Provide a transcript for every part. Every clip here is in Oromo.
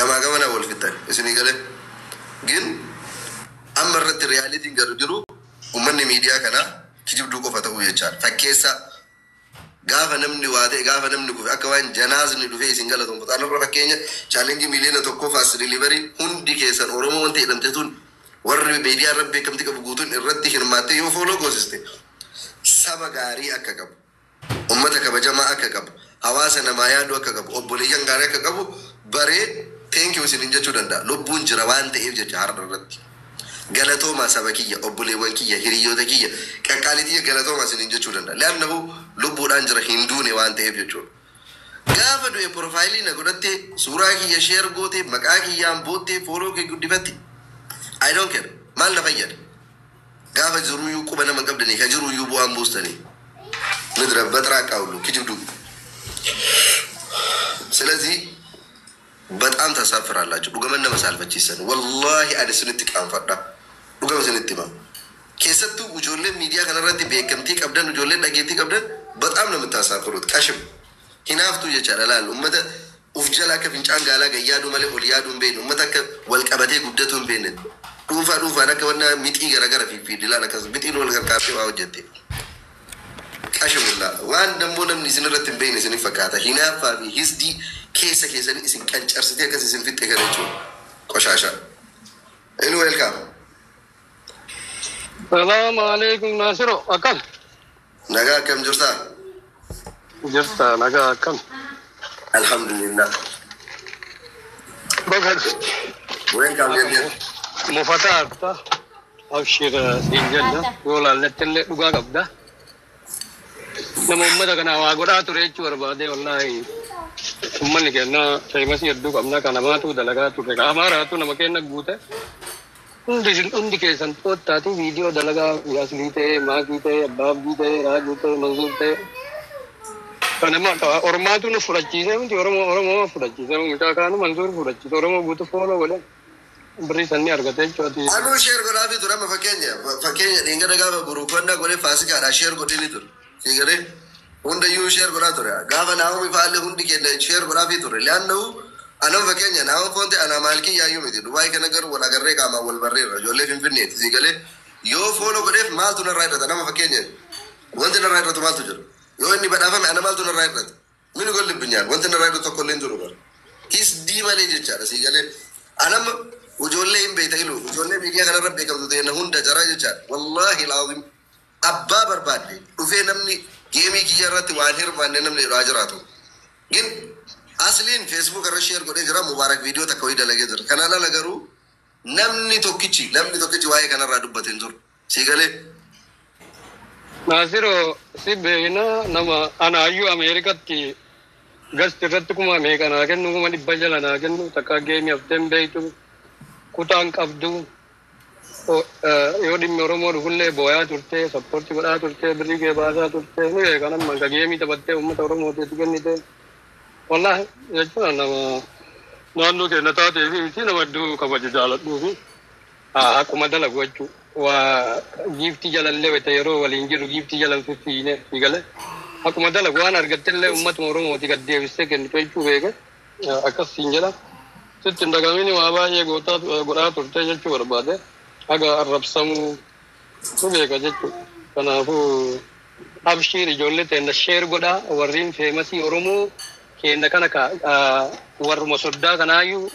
Gamaa gamana wal fixan isinii galee. Gin amma irratti realityn gadu jiru uummanni miidiyaa kanaa kijibduu qofa ta'uu jechaadha. Fakkeessa gaafa namni waa ta'e, gaafa namni kufe, akka waan janaazni dhufee isin galatoomfatu. Anarra fakkeenya challenge 1 million fast delivery hundi keessan Oromoo wanti jedhamte tun warri miidiyaa irra beekamtii qabu guutuun irratti hirmaattee yoo follow goosiste, saba gaarii akka qabu, ummata kabajamaa akka qabu, hawaasa namaa yaaduu akka qabu, obboleeyyan gaarii akka qabu baree thank you isinin jechuu danda'a. Lubbuun jira waan ta'eef jecha har'a irratti. Galatoomaa saba kiyya, obboleewwan kiyya, hiriyoota kiyya, qaqqaalii kiyya, galatoomaa isinin jechuu danda'a. Leannahu lubbuudhaan jira, hin duune waan ta'eef jechuudha. Gaafa du'e profile na godhattee, suuraa kiyya share gootee, maqaa kiyyaan boottee, follow kee guddifatte. I don't care. Maal na fayyada? Gaafa jiruyyuu quba nama hin qabdanii, ka jiruyyuu bu'aan buustanii. ምድረ በጥራቃ ሁሉ kijibduu. ስለዚህ በጣም ታሳፍራላችሁ። Dhugaman nama saalfachiisan. Wallaahi ani isinitti qaanfadha. Dhugama isinitti hima. Keessattuu ijoolleen miidiyaa kanarratti beekamtii qabdan, ijoolleen dhageettii qabdan, በጣም ነው የምታሳፍሩት። ቀሽም hinaaftuu jechaadha. Laal, ummata uf jala akka fincaan gaalaa gayyaaduu malee ol yaaduu hin beekne, ummata akka wal qabatee guddatuu hin beekne, dhuunfaa dhuunfaan akka wanna mixii garagara fiffiiddi. Laal, akkas mixiin wal gargaartee waa hojjette. Qashimullaa waan dammoo namni isin irratti hin beekne isin fakkaata. Hinaaffaa fi hisdii keessa keessanii isin qancarsitee akkas isin fixxe kana jechuudha. Qoshaasha. Inni welcome. Salaamu alaikum Naasiro, akkam? Nagaa, akkam jirtaa? Jirta, nagaa, akkam? Alhamdulillah. Baga Welcome jennee. Mufataa abshir siin jenna, yoo laalletti illee dhugaa qabda. Nama uummata kana waa godhaa ture jechuu barbaade. Wallaahi uummanni keenya famous hedduu qabna, kan namaatu dalagaa ture, ka amaaraatu nama keenya guute. Hundi hundi keessan xoottaati viidiyoo dalagaa, Yaaslii ta'ee, Maakii ta'ee, Abbaa Abdii ta'ee, Raajuu ta'ee, Mansuur ta'ee. Kanama Ormaatu nu fudhachiisee miti, Oromoo Oromoo fudhachiisee, mucaa kaanu Mansuur fudhachiise, Oromoo guutuu follow godhe, birrii sanni argate jechuudha. Anuu share godhaafii ture. Amma fakkeenya dhiingada gaafa guruufannaa godhee faasikaadha share godhee ni ture. Siigalee hundayyuu share godhaa ture. Gaafa naa'umi fa'aallee hundi keenya share godhaafii ture. Leannahu anam fakkeenya naa'um foonte ana maalkii yaayyuu miti. Dubaay kana garuu wal agarree qaamaan wal barreerra, ijoollee Finfinneeti. Siigalee yoo follow godheef maaltu narraa hir'ata? Nama fakkeenya wanti narraa hir'atu maaltu jira? Yoo inni badhaafame ana maaltu narraa hir'ata? Mini golli binyaan wanti narraa hir'atu tokko illee hin jiru bara. Hisdii malee jechaadha siigalee. Anam ijoollee hin beekta ilu, ijoollee miidiyaa kanarra beekamtu ta'e na hunda jaraa jechaadha. Wallaahi laazim abbaa barbaadde dhufee namni game kiyya irratti waan hirmaanne namni irraa jiraatu. Gin asliin Facebook irra share godhee jira, Mubaarak viidiyoo takka wayii dalagee jira. Kanaan ala garuu namni tokkichi waa'ee kanarraa dubbate hin jiru. Siigalee. Naasiroo, si beekna, nama anaayyuu Ameerikatti gasti irratti kuma meeqa naa kennu, 600,000 jala naa kennu, takka game hafteen beektu, kutaan qabdu, yoo dhimmi Oromoo dhufullee booyaa turte, support godhaa turte, birrii kee baasaa turte, ni beeka nama ka game taphattee uummata Oromootiif kennite. Wallaahi jechuudha, nama naannoo keenya taatee fi miti, nama hedduu kabaja jaaladhuu fi akkuma dalagu jechuudha. Waa giiftii jalallee wayita yeroo waliin jiru giiftii jalan fiffiine gale. Akkuma dalagu waan argattellee uummatuma Oromooti gad deebistee kennitu jechuu beeke, akkas siin jedha. Sitti hin dagamini, waa baay'ee godhaa turte jechuu barbaade. Haga arrabsamuu ni beeka jechuudha. Kanaafuu abshiir, ijoollee teenya share godhaa, warreen famous Oromoo keenya kana warruma soddaa kanaayyuu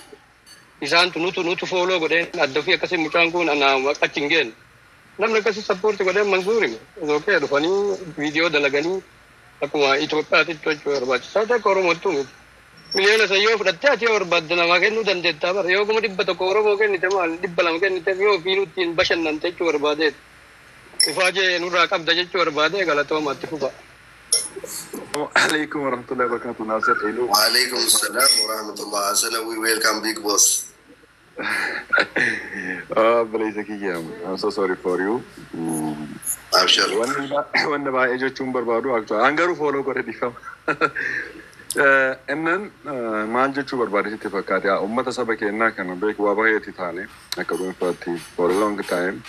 isaantu nutu follow godheen adda ofii akkasii mucaan kun anaa achi hin geenne. Namni akkasii support godheen Mansuuri okay dhufanii viidiyoo dalaganii akkuma Itoophiyaatti jechuu barbaachisaa ta'e akka Oromootti miti. Miliyoona 5 yoo fudhattee ati yoo barbaadde namaa kennuu dandeettaa bara, yoo 100,000 Oromoo kennite, maal 200 kennite, yoo ofiinuu ittiin bashannante jechuu barbaadeet. Ifaajee nurraa qabda jechuu barbaade. Galatooma, itti fufa. عليكم ورحمة الله وبركاته ناصر إلو. وعليكم السلام ورحمة الله. Asanawi, welcome big boss. Obboleessa kiyya, I'm so sorry for you. Abshir. Wanni baay'ee jechuun barbaadu actually an garuu follow godhe, dhiifama. Innan maal jechuu barbaade sitti fakkaate? Uummata saba keenyaa kana beeku waa baay'eetti taane akka dhuunfaatti for a long time,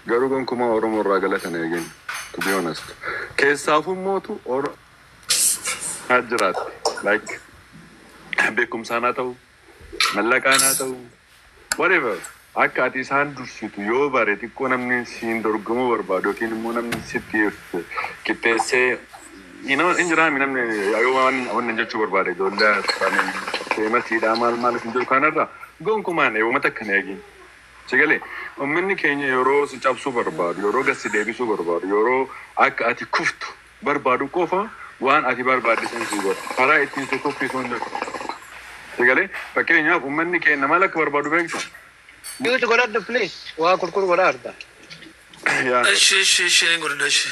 garuu gonkumaa Oromoo irraa galatan eegin, to be honest. Keessaafuu mootu Oromoo jiraatte like beekumsaan haa ta'u Mallaqaan haa ta'u, whatever. Akka ati isaan dursitu yoo bare, xiqqoo namni siin dorgomuu barbaadu yookiin immoo namni sitti qixxeessee hin jiraami. Namni yoo waan wannan jechuu barbaade, ijoollee famousiidha maal maal hin jiru kanarra gonkumaan uummata akkana eegin. Sigalee uummanni keenya yeroo si cabsuu barbaadu, yeroo gad si deebisuu barbaadu, yeroo akka ati kuftu barbaadu qofa waan ati barbaadde san si godha. Karaa ittiin si kuffisuu hin jiru. Sigalee fakkeenyaaf uummanni keenya maal akka barbaadu beekta? Mute godhadhu, please. Waa kurkur godhaa arda. Yaa. Ishi, ni godhadha, ishi.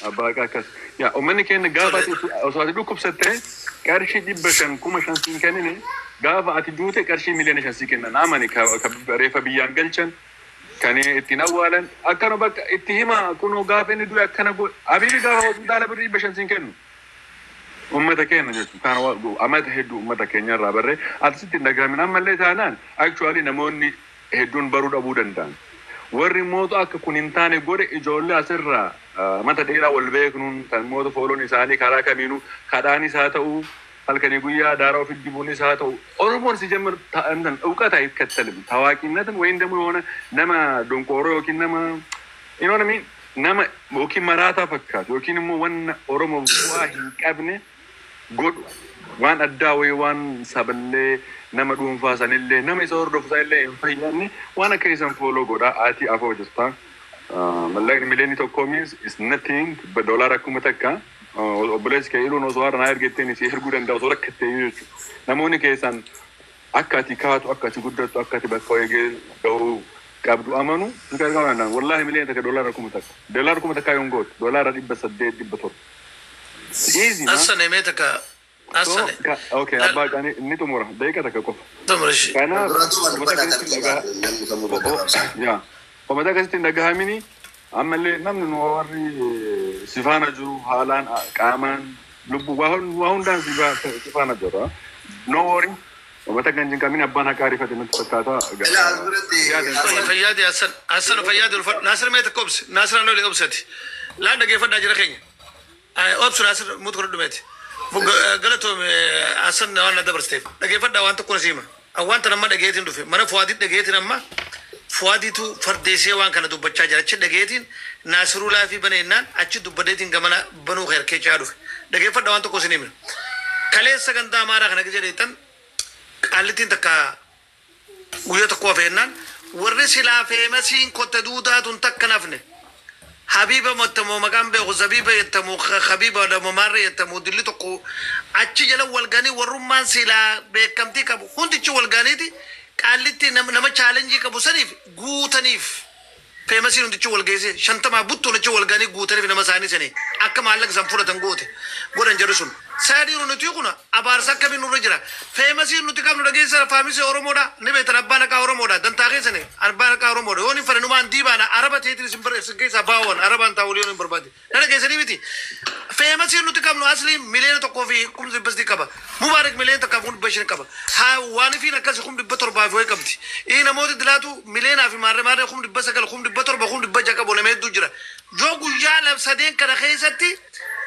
Abbaa akkas. Yaa, uummanni keenya gaafa ati osoo ati dhukkubsattee qarshii 500 5,000 siin kennine, gaafa ati duute qarshii miliyoona 5 sii kennan. Amani, ka reefa biyyaan galchan, kan ittiin awwaalan, akkana bakka itti hima, kunoo gaafa inni du'e akkana godhe. Abiibi gaafa hospitaala birrii 500 siin kennu. Uummata keenya jechuun kan amata hedduu uummata keenya irraa barree ati sitti hin dhagahamin. Ammallee taanaan actually namoonni hedduun baruu dhabuu danda'an. Warri mootu akka kun hin taane godhe, ijoollee asirraa mata dheeraa wal beeknuun kan moota fooloon isaanii karaa kamiinuu kadhaanis haa ta'u, halkanii guyyaa daaraa ofi dibuunis haa ta'u, Oromoon ሲጀምር እውቀት አይከተልም። ታዋቂነትን ወይም ደግሞ የሆነ nama donqooroo yookiin nama, you know what I mean, nama yookiin maraataa fakkaatu yookiin immoo wanna Oromoo bu'aa hin qabne godhu, waan addaa wayii, waan saballee nama dhuunfaa sanillee nama isa hordofu sanillee hin fayyadne, waan akka isan follow godha. Ati afoo jirta. Mallaqni miliyoonni 1 means is nothing but doolaara akkuma takka. Obboleessi kee iluun osoo har'a naa ergetteen isii erguu danda'a osoo rakkattee jechuudha. Namoonni keessan akka ati kaatu, akka ati guddattu, akka ati bakka wayii gahuu qabdu amanu si gargaaruu danda'an. Wallaahi, miliyoona 1 doolaara 1000. Doolaara 1000 yoon gootu doolaara 800, 700. Easy, man. Assane, mee takka. So, Assane. Okay, abbaa qani inni xumura. Daqiiqa takka qofa. Xumura ishi. Kanaaf Duraatu waan uummata dubbataa akkasitti tartiibaa dhagaa namni kamuu gabaabsa. Yaa, uummata akkasitti hin dhagahamini. Ammallee namni nu warri si faana jiru haalaan, qaamaan, lubbuu, waa hundaan si faana jira. No worry. Uummata kan hin qabin abbaan haqaa ariifate natti fakkaata. Ilaa, as biratti Fayyaadi Hassan, Hassan fayyaadi, ulfadhu. Naasir, mee takka obsi. Naasir aanoo obsati. Laan dhageeffadhaa jira keenya. Obsu Naasir, mute godhadhu meeti. Galatoom Hassan waan na dabarsteef. Dhageeffadhaa, waan tokko na siima. Wanta nama dhageetiin dhufe. Mana Fuwaadii dhageetiin amma Fuwaadiitu fardeessee waan kana dubbachaa jira. Achi dhageetiin Naasiruu laafii baneennaan achi dubbadeetiin gamana banuu herkeechaa dhufe. Dhageeffadhaa, waan tokko isin himna. Kaleessa sagantaa Amaaraa kana gisee dheettan qaallittiin takka guyyaa tokko hafeennaan warri silaa famousiin kotte duutaatun takka nafne. Habiba mottamoo maqaan beeku, Zabiba yettamoo, Habiba damo, maarree yettamoo, dilli tokko achi jala walganii warrummaan silaa beekamtii qabu hundichi walganiiti qaallitti nama challenge qabu saniif guutaniif. Famousiin hundichi wal geesse 50 buttuun achi walganii guutaniif nama isaanii sanii akka maallaqa san fudhatan goote godhan jedhu sun. Saadiiru nuti kun abaarsa akkamiin nurra jira? Famousiin nuti qabnu, dhageessa, faamisii Oromoodha ni beektan. Abbaan haqaa Oromoodha, dantaa keessani abbaan haqaa Oromoodha. Yoon hin fedhe numaan diibaadha, araba teetiin isin bar isin keessaa baawwan arabaan taa'u yoon hin barbaade na dhageessanii miti. Famousiin nuti qabnu asli 1,300,000 qaba. Mubaarak 1,500,000 qaba. Haa, waan ifiin akkasi 700,000 fi wayi qabdi. Ii, namooti dilaatu miliyoonaa fi maarree maarree 900,000, 700,000, 600 qabu, nama hedduu jira. Yoo guyyaa sadeen kana keessatti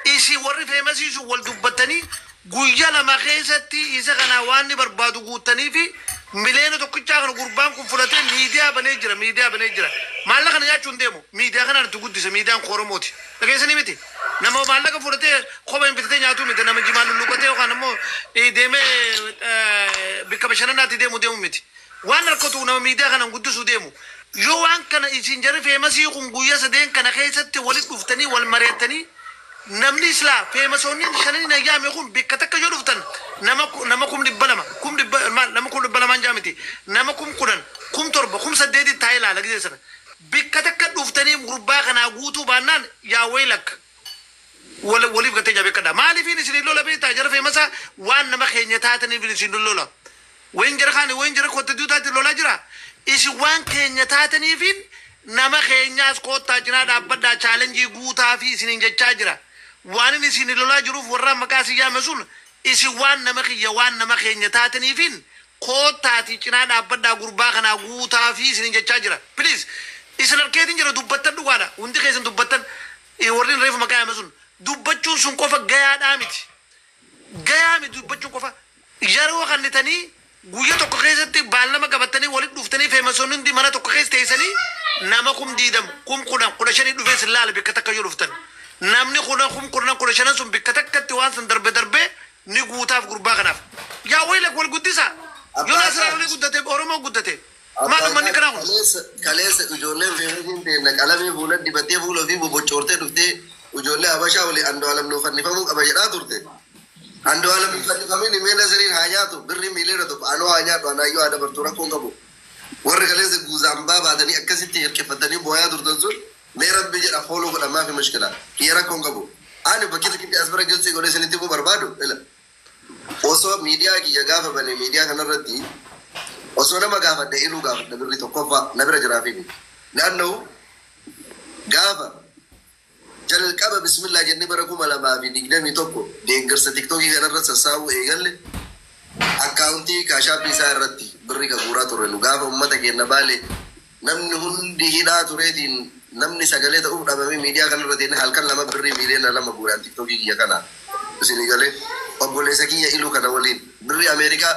isi warri famousii sun wal dubbatanii guyyaa 2 keessatti isa kana waan inni barbaadu guutanii fi miliyoona 1 kana gurbaan kun fudhatee miidiyaa banee jira, miidiyaa banee jira. Maallaqa kana nyaachuu hin deemu. Miidiyaa kanaan itti guddise, miidiyaan Oromooti. Dhageessanii miti. Nama maallaqa fudhatee kophee hin bitatee nyaatu miti. Nama jimaan lulluqatee yookaan immoo deemee bikka bashannanaatti deemu deemu miti. Waan harkatu nama miidiyaa kanaan guddisuu deemu. Yoo waan kana isin jarri famousii kun guyyaa sadeen kana keessatti walitti dhuftanii wal mari'attanii, namni islaa famousoonni shananii nayyaame kun bikka takka yoo dhuftan, nama 200,000, 100,000 maal, nama 200,000 jaamiti, nama 10,000, 7,000, 8,000 taa'ee ilaala gisee sana bikka takka dhuftanii gurbaa kanaa guutuu baannaan, yaa waylak, waliif gattee jabeeffadha. Maaliifin isin lola beektaa? Jara famousaa waan nama keenya taataniif isin lola. Wayin jara kaani, wayin jara kotte duutaatti lolaa jira. Isin waan keenya taataniifin nama keenyaas koottaa cinaa dhaabbadhaa, challenge guutaa fi isiniin jechaa jira. Waan inni isin lolaa jiruuf warra maqaa isin yaame sun isin waan nama kiyya, waan nama keenya taataniifin koottaatii cinaa dhaabbadhaa, gurbaa kanaa guutaa fi isiniin jechaa jira. Please, isin harkeetiin jira dubbattan dhugaadha. Hundi keessan dubbattan, warri reefu maqaa yaame sun dubbachuun sun qofa gayaadhaa miti. Gayaa miti dubbachuun qofa. Yeroo kannitanii Guyyaa tokko keessatti baallama qabatanii walitti dhuftanii feemasoonni hundi mana tokko keessa teessanii nama 20,000 10,000 15 dhufee sin laala bakka takka yoo dhuftan. Namni 10,000 10,000 15 sun bakka takkatti waan san darbe darbe ni guutaaf gurbaa kanaaf. Yaa wayila wal guddisaa. Yoo Naasiraan olii guddate Oromoo guddate. Maal uummanni kanaa kun? Kaleessa ijoolleen feemasiin teenna qalamii fuula dibattee fuula ofii bobocoortee dhuftee ijoollee Habashaa walii Andu'aalam nuuf fannifamuu qaba jedhaa turte. Andu'aalam hin fannifamin himee Nasiriin haa nyaatu birrii 1 miiliyoona anoo haa nyaatu anaayyoo haa dabartu rakkoon qabu. Warri kaleessa guuzaambaa baatanii akkasitti hirkifatanii booyaa turtan sun mee rabbi jedha fooloo godhamaa fi mushkila kiyya rakkoon qabu. Ani bakki tokkitti as bira galchee godhee isinitti himuu barbaadu ila. Osoo miidiyaa kiyya gaafa bane miidiyaa kanarratti osoo nama gaafadhe iluu gaafadhe birrii tokkoffaa na bira jiraa fi miti. Naanna'u gaafa jalqaba bismillaa jennee bara 2021 deeggarsa tiktookii kanarra sassaabuu eegalle akkaawuntii kaashaappii isaa irratti birrii kan guuraa turre nu gaafa uummata keenya baale namni hundi hidhaa tureetiin namni sagalee ta'uuf dhabamee miidiyaa kanarra teenne halkan lama birrii 2 miiliyoona guuraan tiktookii kiyya kana isinii galee obboleessa kiyya iluu kana waliin birrii Ameerikaa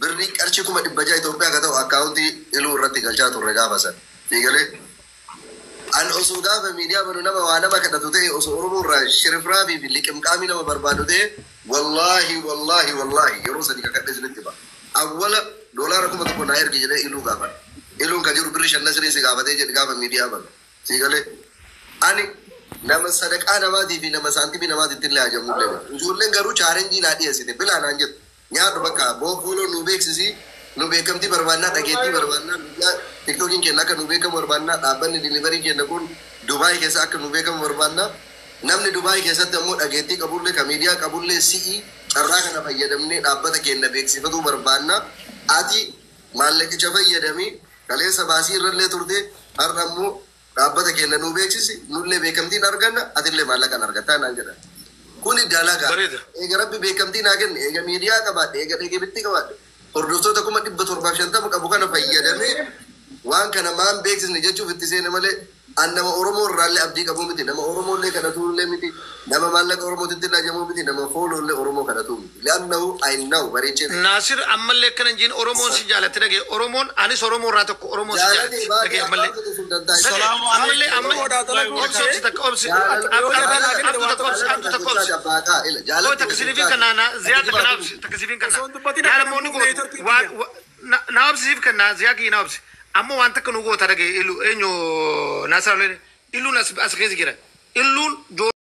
birrii qarshii 600,000 Itoophiyaa akka ta'u akkaawuntii iluu irratti galchaa turre gaafa san isinii galee. An osoo gaafa miidiyaa banu nama waa nama kadhatu ta'e osoo Oromoo irraa shirifraafii fi liqimqaamii nama barbaadu ta'e wallaahi wallaahi wallaahi yeroo sadi kakadhe isinitti ba'a. Awwala $1,000 naa ergi jedhee iluu gaafadha. Iluun kan jiru birri shan Nasirii si gaafatee jedhe gaafa miidiyaa banu. Sii galee ani nama sadaqaa namaatii fi nama saantimii namaatitti illee hajamu illee. Ijoolleen garuu challenge naa dhiyeessite bilaa naan jettu. Nyaadhu bakka boo fuuloo nu beeksisi nu beekamtii barbaannaa dhageettii barbaannaa miidiyaa tiktookiin keenya akka nu beekamu barbaannaa dhaabbanni delivery keenya kun Dubaay keessa akka nu beekamu barbaannaa namni Dubaay keessatti ammoo dhageettii qabullee ka miidiyaa qabullee si'i carraa kana fayyadamnee dhaabbata keenya beeksifatuu barbaannaa ati maallaqicha fayyadamii kaleessa baasii irrallee turte har'a ammoo dhaabbata keenya nu beeksisi nullee beekamtiin arganna atillee maallaqan argattaa naan jedhan. Kuni dalagaa. Bareeda. Eega rabbi beekamtii naa kenne, eega miidiyaa qabaadhe, eega dhageettii qabaadhe. Hordoftoota 750,000 qabu kana fayyadamee waan kana maan beeksisne jechuuf itti seene malee an nama Oromoo irraallee abdii qabu miti, nama Oromoo illee kadhatuu illee miti, nama maallaqa Oromootitti illee miti, nama fooloo illee Oromoo kadhatuu miti. Li'annahu I know bareechee. Naasir ammallee akkana hin jiin Oromoon si jaalatte dhagee Oromoon anis Oromoo irraa tokko Oromoon si Jaalatee jaalatte baatee dhagee ammallee. abbaan sun dantaa Dhagee ammallee amma obsi obsi takka obsi abdu takka obsi abdu takka obsi. Koo takka siniifin kannaa na ziyaa takka na obsi takka siniifin kannaa. Osoo hin dubbatin Yaa akka namoonni namni gootu neetworkii waa kiyya. na obsi siif kannaa ziyaa kiyya na obsi. Ammoo waan takka nu goota dhagee ilu eenyu Naasir illuun as keessa jira. Illuun.